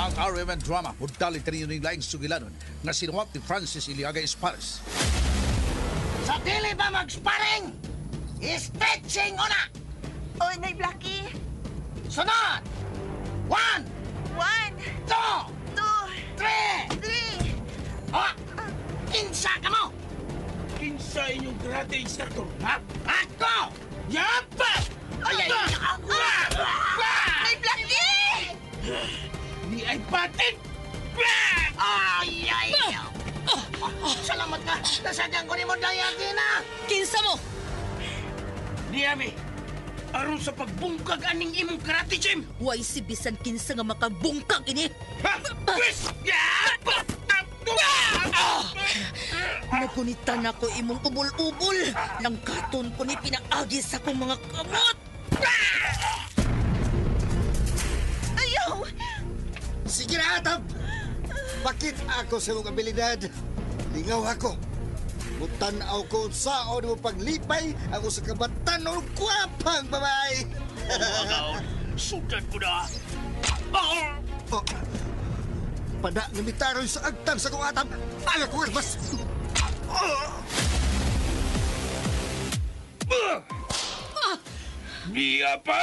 Ang RMN Drama mudali kaninyo ning laing sugilanon nga sinuwat ni Francis Iliaga Espares. Sa dili ba mag-sparring? Stretching una! Oy, Nay Blackie. Sunod! One, 1, two, 2, three! 3. Oh! Kinsa ka mo? Kinsa inyong karate instructor, ha? Ako! Yapa! Ay, ay, ay! Nay Blackie! Ni ay patit! Ay, ay! Salamat ka! Nasadyan ko ni mo, Dayatina! Kinsa mo? Niami, aron sa pagbungkag aning imong karate gym! Way si bisan kinsa nga makabungkag ini. Ha? Pwes! Yapa! Nagunitan ako imong ubol-ubol. Langkaton ko ni pinaagi sa akong mga kamot. Ayaw! Sige na, Atab! Bakit ako sa imong abilidad? Lingaw ako. Mutanaw ko saon mo paglipay ang usa ka batanon gwapang babae. Sudan ko na! Oh, pada nga mitaroy sa agtang sa kong atab. Aga ko mas. Niya pa!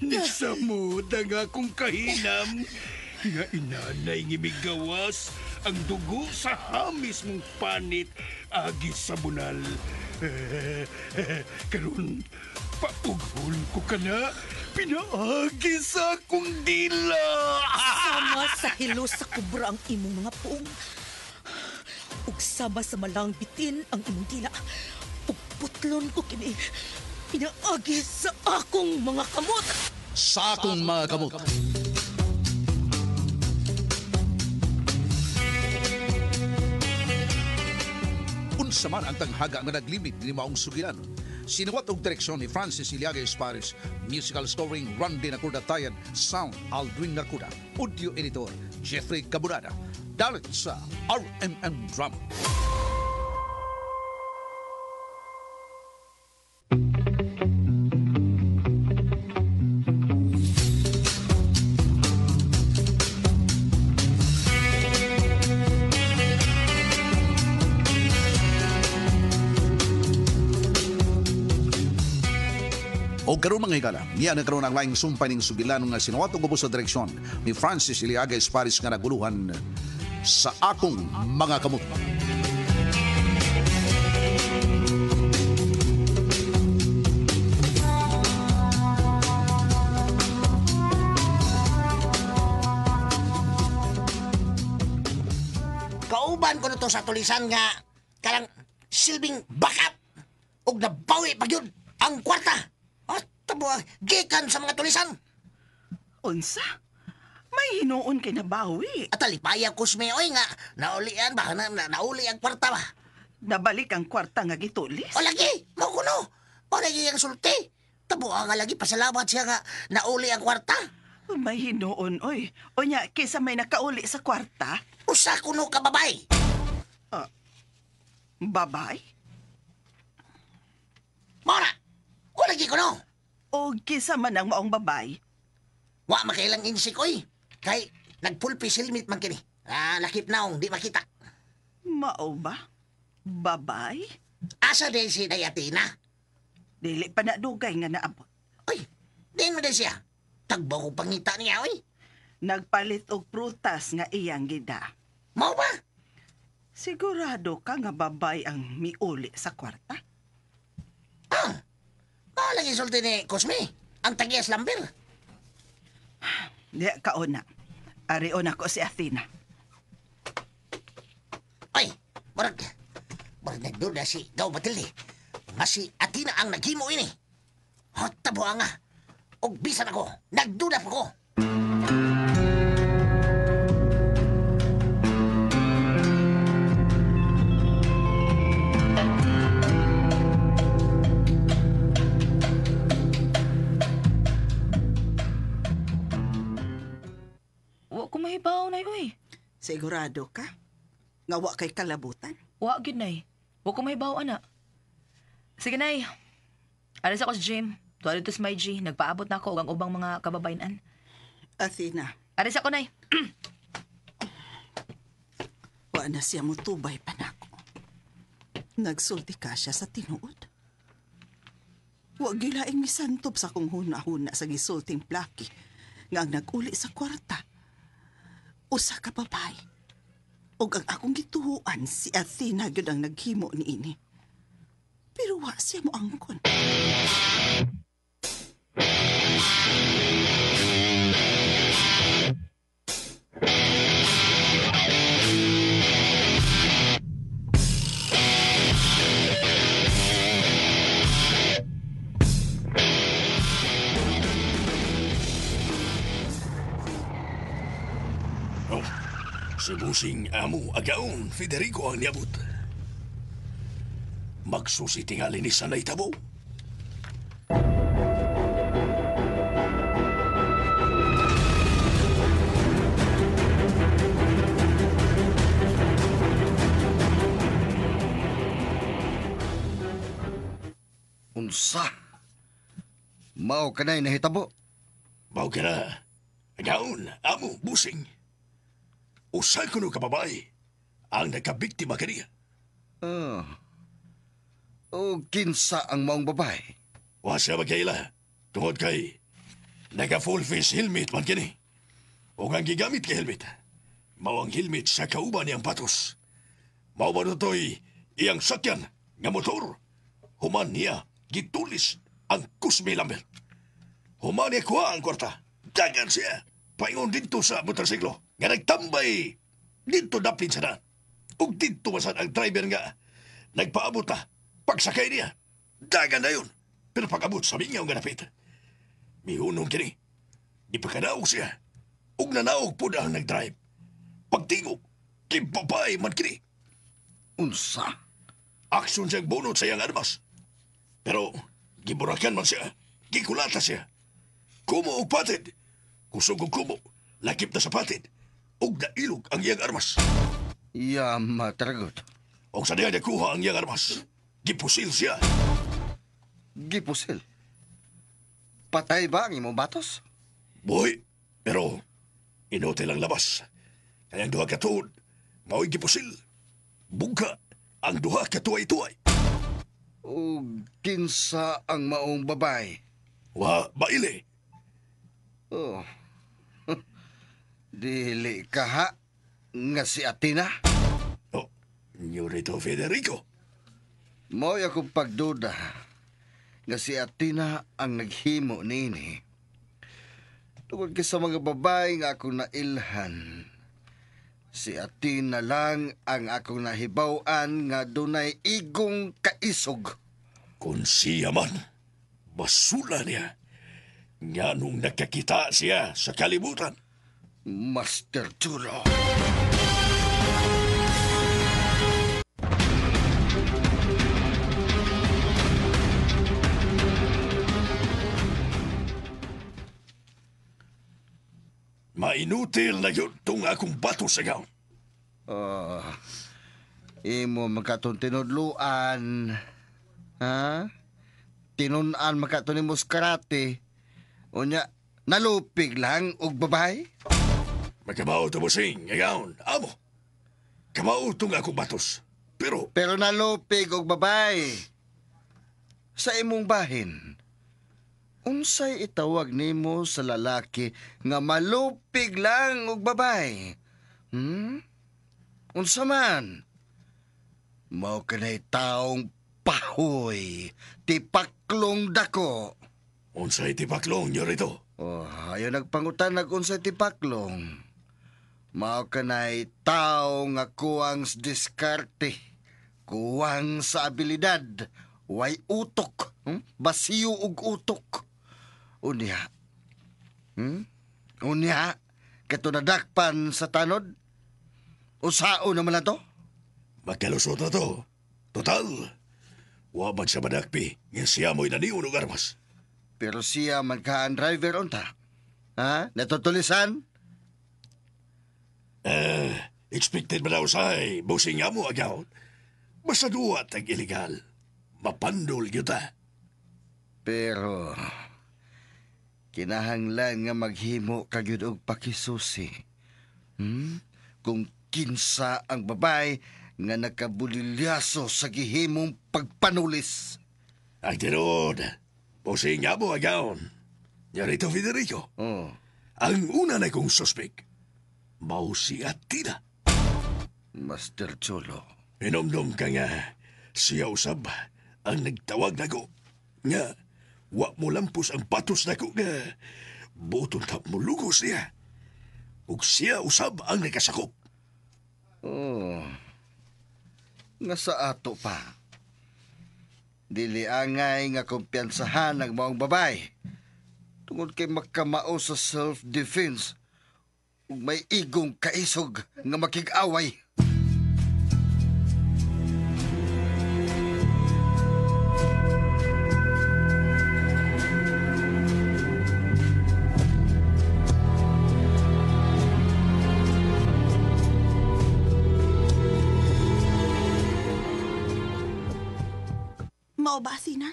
Nisamod ang akong kahinam nga inanay nga migawas ang dugo sa hamis mong panit agi sa bunal. Karon paughol ko ka na, pinaagi sa akong dila. Sama sa hilo sa kubra ang imong mga puong. Ug sama sa malang bitin ang imong dila. Ug putlon ko kini. Pinaagi sa akong mga kamot. Sa akong mga kamot. Unsa man ang tanghaga nga naglimit ni maong sugilanon. Sinuwat og direksyon ni Francis Iliaga Espares, musical scoring Randy Nakuda Tayan, sound Aldrin Nakuda, audio editor Jeffrey Cabunada. Dalit sa RMN Drama. O karon mga higala, niya na karon ang laing sumpay ning sugilanon nga sinuwat og ubos sa direksyon ni Francis Iliaga Espares nga naguluhan sa akong mga kamot. Kauban ko na to sa tulisan nga karang silbing backup ug nabawi pa gyud ang kwarta. At tabo, gikan sa mga tulisan. Unsa? May hinuon kay nabawi. At talipaya Cosme oy nga naulian ba nauli ang kwarta ba. Nabalik ang kwarta nga gitulis. O lagi, mao kuno. Mao lagi ang sulti. Tabo nga lagi pasalamat siya nga nauli ang kwarta. May hinuon, oy. Unya, kaysa may nakauli sa kwarta, Usa kuno ka babay. babay? Mao na. O lagi kuno. O kaysa man ang maong babay? Wa makailang insik oy. Kay nagpulpi silmit man kini. Ah, lakip naong di makita. Mao ba? Babay? Asa din si Dayatina? Dili pa na dugay nga naabot. Oy, din mo din siya. Tagbo ko pangita niya, oy. Nagpalit og prutas nga iyang gida. Mao ba? Sigurado ka nga babay ang miuli sa kwarta? Ah, mao lagi sulti ni Cosme. Ang tagiyas lambir. Di kauna. Arion ako si Athena. Oy, murag nagduda si Gaw Matilde. Nga si Athena ang naghimo ini. Hot nga. Og bisan ako, nagduda pa ko. Wa ko mahibaw nay oy. Sigurado ka? Nga wa kay kalabutan? Wa gyud nay. Wa ko mahibaw ana. Sige nay. Alis ako sa gym. Tuwa dito sa my G, nagpaabot na ako og ang ubang mga kababayan. Athena, Ari sa ko, Nay. wa na siya mutubay pa nako. Nagsulti ka siya sa tinuod. Wa gilaing misantob sa kong huna-huna sa gisulting plaki nga ang nag-uli sa kwarta. Usa ka babae. Og ang akong gituhuan si Athena gyud ang naghimo niini. Pero wa siya moangkon. Oh, si Busing amo agaon Federico ang niabot. Magsusi tingali ni sanay tabo. Unsa? Mao kanay nahitabo. Mao ka na. Agaon, amo, Busing. Usa kuno ka babae ang nakabiktima kaniya. Oh. O kinsa ang maong babae? Wa siya magkaila. Tungod kay naka full face helmet man kini. O ang gigamit kay helmet, mao ang helmet sa kauban niyang patos. Mao ba to'y iyang sakyan nga motor. Human niya gitulis ang kusmi lamber. Human niya kuha ang kwarta. Dagan siya. Paingon dito sa motorsiklo nga nagtambay dito daplin sa daan. Ug dito masan ang driver nga nagpaabot na pagsakay niya. Dagan na yun. Pero pag-abot sa mingaw nga dapit, mihunong kini. Di pa kanaog siya. Ug nanaog po na ang nag-drive. Pagtingog, kimpapay man kini. Unsa? Aksyon siyang bunot sa iyang armas. Pero giburakan man siya. Gikulata siya. Kumo og patid. Kusog og kumo. Lakip na sa patid. Ug nailog ang iyang armas. Yama taragot. Og sa diya nakuha ang iyang armas. Gipusil siya. Gipusil. Patay ba ang imong batos? Buhi. Pero inutil ang labas. Kaya ang duha ka tuod, mao'y gipusil. Bugka ang duha ka tuay-tuay. O kinsa ang maong babae? Wa baile. Oh. Dili ka ha nga si Athena? Oh, Nyorito Federico. Mao'y akong pagduda nga si Athena ang naghimo niini. Tungod kay sa mga babae nga akong nailhan, si Athena lang ang akong nahibaw-an nga dunay igong kaisog. Kung siya man, basula niya. Nga nung nakakita siya sa kalibutan. Master Chulo. Mainutil na yun tong akong bato sa gaon. Oh, imo magkatong tinudluan. Ha? Tinun-an magkatong nimo sa karate. Unya, nalupig lang og babae? Magkabaw to busing, agaon, amo. Kamao tong akong batos. Pero, Pero nalupig og babae. Sa imong bahin, unsay itawag nimo sa lalaki nga malupig lang og babae? Hmm? Unsa man? Mao kanay taong pahoy, tipaklong dako. Unsay tipaklong nyo rito? Oh, ayaw nagpangutan nag unsay tipaklong. Mao kanay tao nga kuwang sa diskarte, kuwang sa abilidad, way utok, Basiyo og utok. Unya. Unya, kato nadakpan sa tanod. Usao naman na to? Magkalusot na to. Total, wa man siya madakpi nga siya mo'y naniyon og armas. Pero siya man ka ang driver unta. Ha? Natutulisan? Expected ba daw sa busing nga mo agaw? Basta duwa tag illegal. Mapandol gyud ta. Pero Kinahanglan nga maghimo ka gyud og pakisusi. Kung kinsa ang babay nga nakabulilyaso sa gihimong pagpanulis. Ang tinuod, posing nga mo agaon. Narito Federico. Oh. Ang una na kong suspek, mao si Athena. Master Cholo. Inomdom ka nga, siya usab ang nagtawag nako. Nga, wa mo lampos ang patos nako nga buton tap mo lugos niya. Ug siya usab ang nagkasakop. Oh. Nga sa ato pa. Dili angay nga kumpiyansahan ang maong babay. Tungod kay makamao sa self-defense ug may igong kaisog nga makig-away. Mao ba, Athena?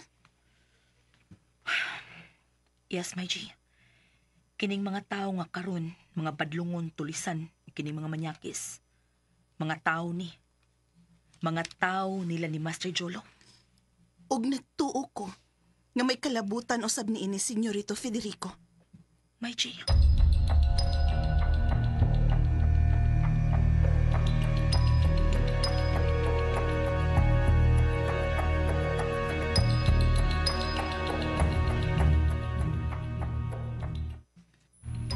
Yes, my G. Kining mga tao nga karon, mga badlungon, tulisan, kining mga manyakis. Mga tao ni. Mga tao nila ni Master Jolo. Og nagtuo ko nga may kalabutan usab ni ini Senyorito Federico. My G.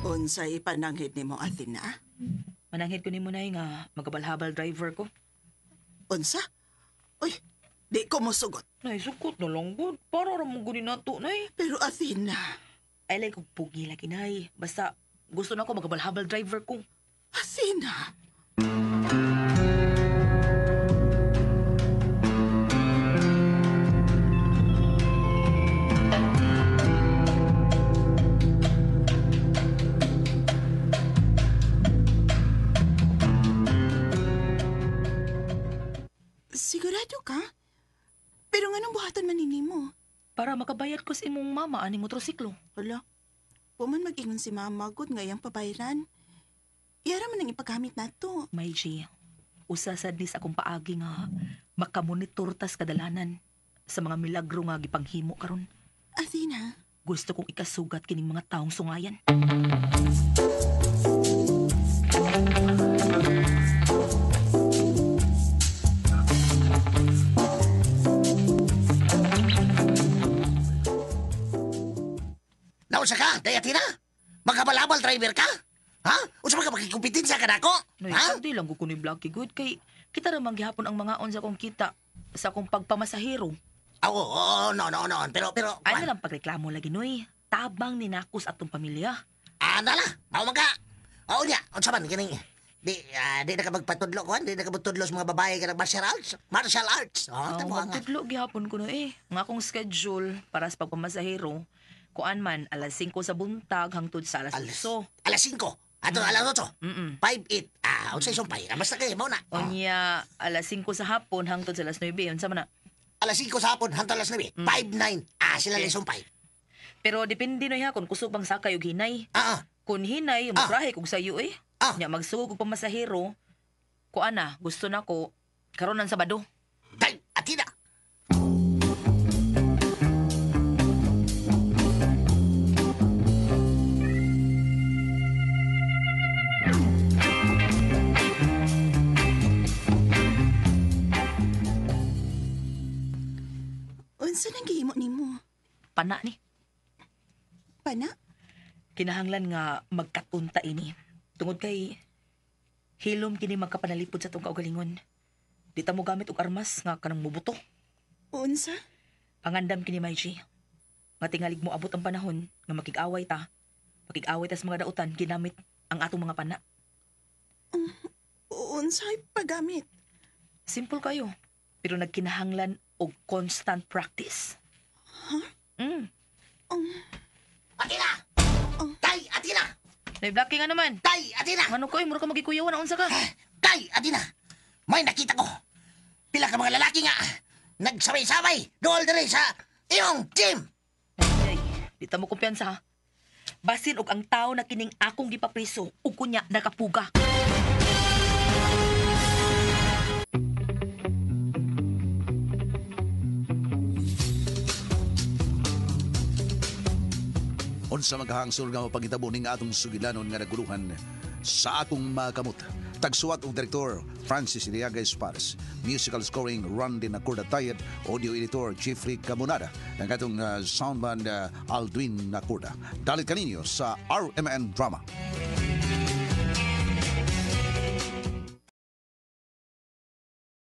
Unsay ipananghid nimo, Athena? Mananghid ko nimo nay nga magabalhabal driver ko. Unsa? Uy, di ko mosugot. Nay, sukot na lang gud. Para ra mo guni nato, nay. Pero Athena, Ay like kog pugi lagi, nay. Basta gusto na ko magabalhabal driver ko. Athena. Sigurado ka? Pero nganong buhatan man nimo? Para makabayad ko sa imong mama aning motorsiklo. Hala, puman mag-ingon si mama gud nga iyang pabayran. Iyara man ang ipagamit nato. May G, usa sad ni sa akong paagi nga makamonitor tas kadalanan sa mga milagro nga gipanghimo karon. Athena, Gusto kong ikasugat kining mga taong sungayan. Nausa ka, Day Athena? Magabalabal driver ka? Ha? Unsa man ka makikompetensya ka nako? Nay, Ha? di lang ko ni Blackie good kay kita ra man gihapon ang mga on sa akong kita sa akong pagpamasahero. Ah, Oo, oo, no, no, no. Pero, Ay na lang pagreklamo lagi noy. Tabang ni Nakos atong pamilya. Ana la, mao man ka. Oo niya, unsa man kining di di na ka magpatudlo kuan, di na ka magtudlo sa mga babae kanang martial arts. Martial arts. Oh, Oh, tamo nga. magtudlo gihapon ko no eh. Ang akong schedule para sa pagpamasahero, kuan man alas 5 sa buntag hangtod sa alas 8. Alas 5. Ato alas 8. 5 8. Ah, unsay sumpay? Ah, basta kay mao na. Oh. Unya alas 5 sa hapon hangtod sa alas 9. Unsa man na? Alas 5 sa hapon hangtod alas 9. 5 9. Ah, sila Okay. okay. sumpay. Pero depende no ya kung kusog bang sakay og hinay. Ah, ah. Kung hinay, mukrahe kog sayo eh. Ah. Nya magsugod kog pamasahero, kuan na, gusto na ko karon ang Sabado. Day, Athena. unsa nang gihimo nimo? Pana ni. Pana? Kinahanglan nga magkatunta ini. Tungod kay hilom kini magkapanalipod sa tong kaugalingon. Di ta mo gamit og armas nga kanang mubuto. Unsa? Pangandam kini Maichi. Nga tingalig mo abot ang panahon nga makig-away ta. Makig-away ta sa mga dautan ginamit ang atong mga pana. Unsay paggamit? Simple kayo. Pero nagkinahanglan og constant practice. Huh? Mm. Athena! Tay, Athena! Nay Blackie nga naman. Tay, Athena! Ngano ko eh, mura ka magikuyawan na unsa ka. Tay, Athena! May nakita ko. Pila ka mga lalaki nga nagsabay-sabay dool diri sa iyong gym. Ay, di ta mo kumpiyansa ha. Basin og ang tao na kining akong gipapriso ug kunya nakapuga. Unsa maghahangsor nga mapangitabo ning atong sugilanon nga naguluhan sa akong makamot. Tagsuwat og direktor Francis Iliaga Espares. Musical scoring Randy Nacorda Tayed, audio editor Jeffrey Camonada, ang atong soundman Aldwin Nacorda. Dalit kaninyo sa RMN Drama.